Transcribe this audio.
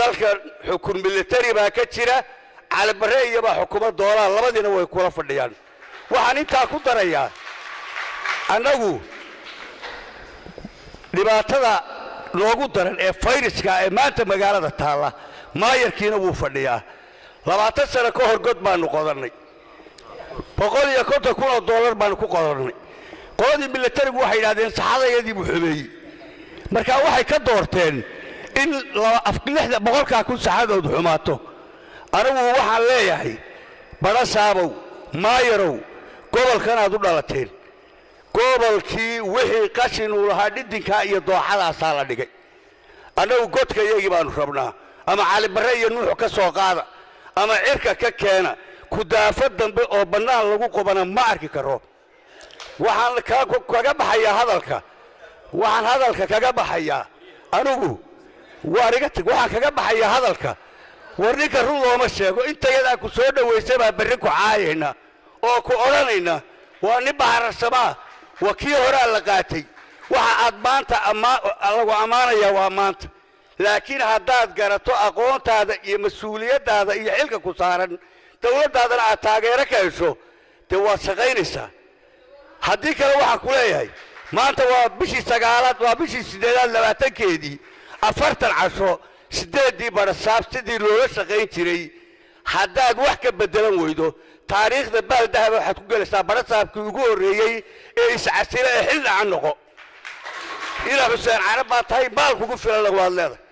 Dalka xukun militari baa ka jira, Calibarre iyobaa xukuma doolaa, labadiina way kula fadhiyaan. Waxaan intaa ku darayaa, annagu dhibaatada noogu daran ee fayraska ee maanta magaalada taalla, maayarkiina wuu fadhiyaa. 20 sano ka hor god baanu qodannay, $150,000 baanu ku qodannay. Qoladii militarigu waxay yidhahdeen saxadayadii buu xumeeyey. Marka waxay ka doorteen in 600,000 saxadoodu xumaato. Anigu waxaan leeyahay, badhasaabow, maayarow, gobolkanaad u dhalateen, gobolkii wixii qashin uu lahaa dhidinkaa iyo dooxadaasaa la dhigay. Annagu godka iyagii baanu rabnaa, ama Calibarre iyo Nuux ka soo qaada ama cirka ka keena. Kudaafo dambe oo bannaan lagu qubana ma arki karo. Waxaan kaga baxayaa hadalka, waxaan hadalka kaga baxayaa anigu waar iga tag, waxaan kaga baxayaa hadalka: war ninka run looma sheego. Intayadaa ku soo dhowaysay baa berri ku caayayna oo ku odhanayna waa nin bahararsamaa, waa kii horaa la qaatay. Waxa aad maanta lagu ammaanayaa waa maanta, laakiin haddaad garato aqoontaada iyo mas-uuliyaddaada iyo xilka ku saaran, dowladdaadana aad taageero ka hesho, dee waad shaqaynaysaa. Haddii kale waxaan ku leeyahay, maanta waa bishii sagaalaad, waa bishii sideedaad 20-keedii, 40 casho siddeeddii badhasaab sidii loola shaqayn jiray haddaad wax ka beddelan weydo, taariikhda baal dahaba waxaad ku gelaysaa badhasaabkii ugu horreeyey ee iscasila ee xil dhacan noqo. Ilaa Xuseen Carab baa tahay, maal kugu filan waad leedahay.